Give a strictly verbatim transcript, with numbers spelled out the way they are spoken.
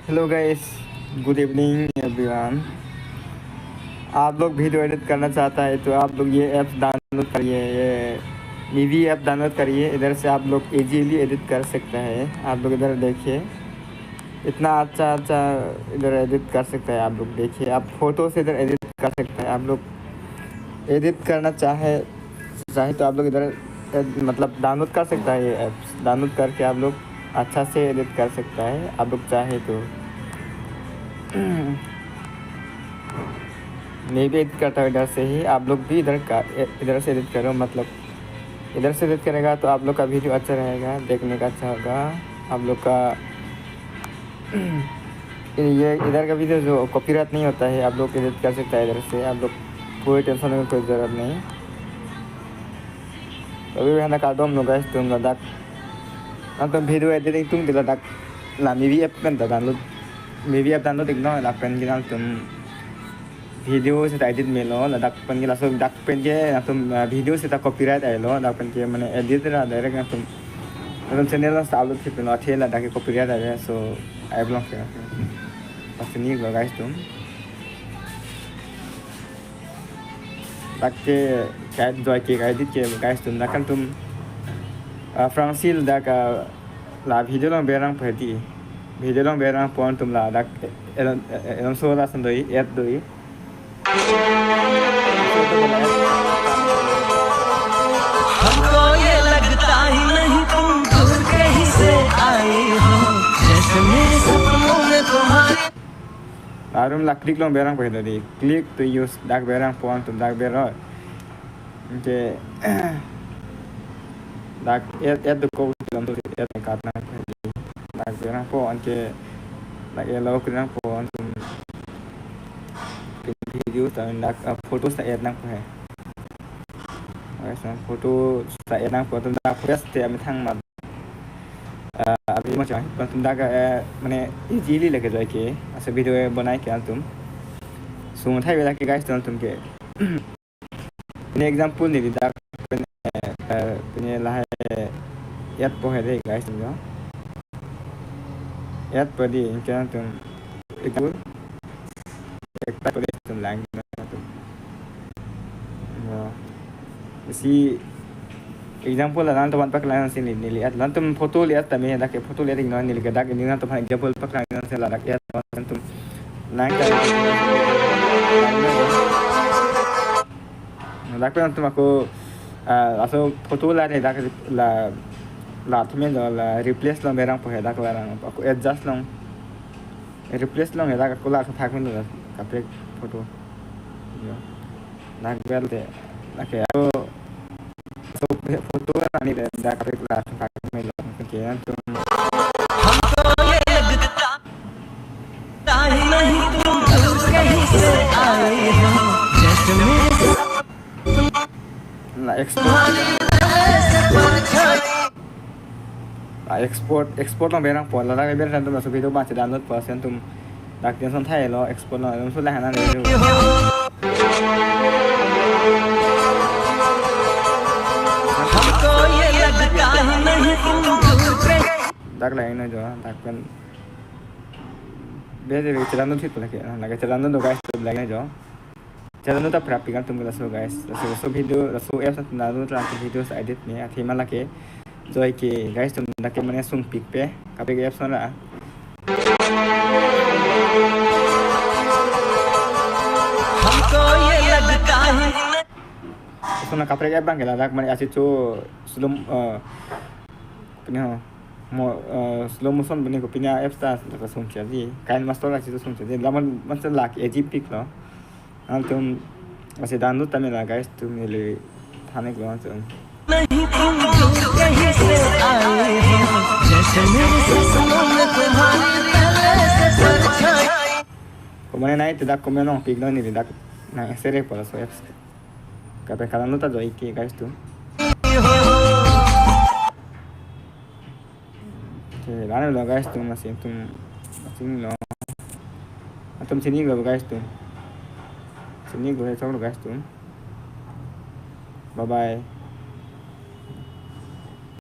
Hello guys, good evening everyone. आप लोग video edit करना चाहता है तो आप लोग ये ऐप्स डाउनलोड करिए, ये मीवी ऐप डाउनलोड करिए। इधर से आप लोग इजीली एडिट कर सकता है। आप लोग इधर देखिए, इतना अच्छा अच्छा इधर एडिट कर सकता है। आप लोग देखिए, आप फोटो से इधर एडिट कर सकता है। आप लोग एडिट करना चाहे चाहे तो आप लोग इधर, अ, मतलब डाउनलोड कर सकता है ये ऐप्स। डाउनलोड करके आप लोग अच्छा से एडिट कर सकता है, आप लोग चाहे तो। मैं भी एडिट करता हूँ इधर से ही, आप लोग भी इधर का, इधर से एडिट करो। मतलब इधर से एडिट करेगा तो आप लोग का वीडियो अच्छा रहेगा, देखने का अच्छा होगा। आप लोग का ये इधर का वीडियो जो कॉपीराइट नहीं होता है, आप लोग एडिट कर सकता है इधर से, आप लोग कोई टेंशन लेने की कोई ज़रूरत नहीं। Avi hana kardom lo guys, tum ladak. Nangtum video editing atum ke ladak la movie app pen ta download. Movie app download iknon, ladak pen ke nangtum video seta edit melo, ladak pen ke laso dak pen ke nangtum, uh, video seta copyright ailo, dak pen ke mane edit ra direct nangtum, nangtum channel seta upload ke pen lo, athe ladak ke copyright ailo, so ai belong ke. Pasti ni lo guys tum. Dak ke, ka enjoy ke, ka edit ke, guys, tum dak kan tum, ah, Frangsil dak, ah, la video along berang pedi. Video along berang pon tum ladak, eh, elom, eh, elom so la sandoi, et doi. हमको ये लगता ही नहीं तुम दूर कहीं से आए हो, जैसे मेरे सपनों में तुम्हारे Arum la click along berang pedi, click to use dak berang pon tum dak berang. Anke dak et, et doko lam to et kat nang pedi. Dak berang pon anke dak elo kri nang pon tum video ta dak, uh, photo ta et nang pon he. Guys, nang photo ta et nang pon tum dak first te amethang mat. Ah, abhi mo chai, nangtum dak, eh, mane easily lake joy ke, aso video bonai ke nangtum. So, thai bela ke guys, nangtum ke. Ini example ni dak pen, eh, eh, pen lahai et po he de guys, no. Et po di, anke nangtum example. Ekta pore tum lang na tum. Ya. Si example la nangtum aphan paklang si neli, neli et nangtum photo liat tame dak ke photo liat iknon, neli ke dak ini nangtum aphan example paklang si ladak et nangtum lang ka. Dak pen nangtum ako, ah, laso photo la ni dak la, la theme la replace along berang po he dak la nang ako adjust along. Replace along ya dak ako la thak min la kaprek photo. Yo. Dak bel de. Lake ako so photo ani de dak kaprek la thak min lo. Anke nangtum हमको ये लगता ही नहीं तुम दूर कहीं से आए हो, जैसे मेरे सपनों La export. तुम्हारी नजर से परछाई. La export, export along berang po. Ladak ber nangtum laso video ma che download po, sen tum dak tension thai lo, export along so la hana le. हमको ये लगता ही नहीं तुम दूर कहीं. Dak la ino jo, dak pen. Be de che download thit po lake, lake che download do guys, tum lake jo. Channel nangtum prapik nangtum ke laso guys. Laso, laso video, laso apps nangtum download nangtum video sa edit ne. Athema lake joy ke guys tum dak ke mane sungpik pe. Kaprek apps nang la. हमको ये लगता है. So nang kaprek app abang ke ladak mane achicho slow, eh, pini ho, mo, eh, slow motion pini ko pini apps ta dak sungchotji. KineMaster achicho sungchotji. Laman man se lake easy pik lo. Nangtum asi download tame la guys, tum neli than iklo nangtum. नहीं तुम दूर कहीं से आए हो, जैसे मेरे सपनों में तुम्हारी पहले से परछाई. Ko mane nai te dak comment along pik non neli dak nang share po laso apps. Kaprek ka download ta joy ke guys tum. Oke, la-an lo guys tum, masih tum, masih lo. Nangtum chini lo guys tum. Chini lo, chok lo guys tum. Bye bye.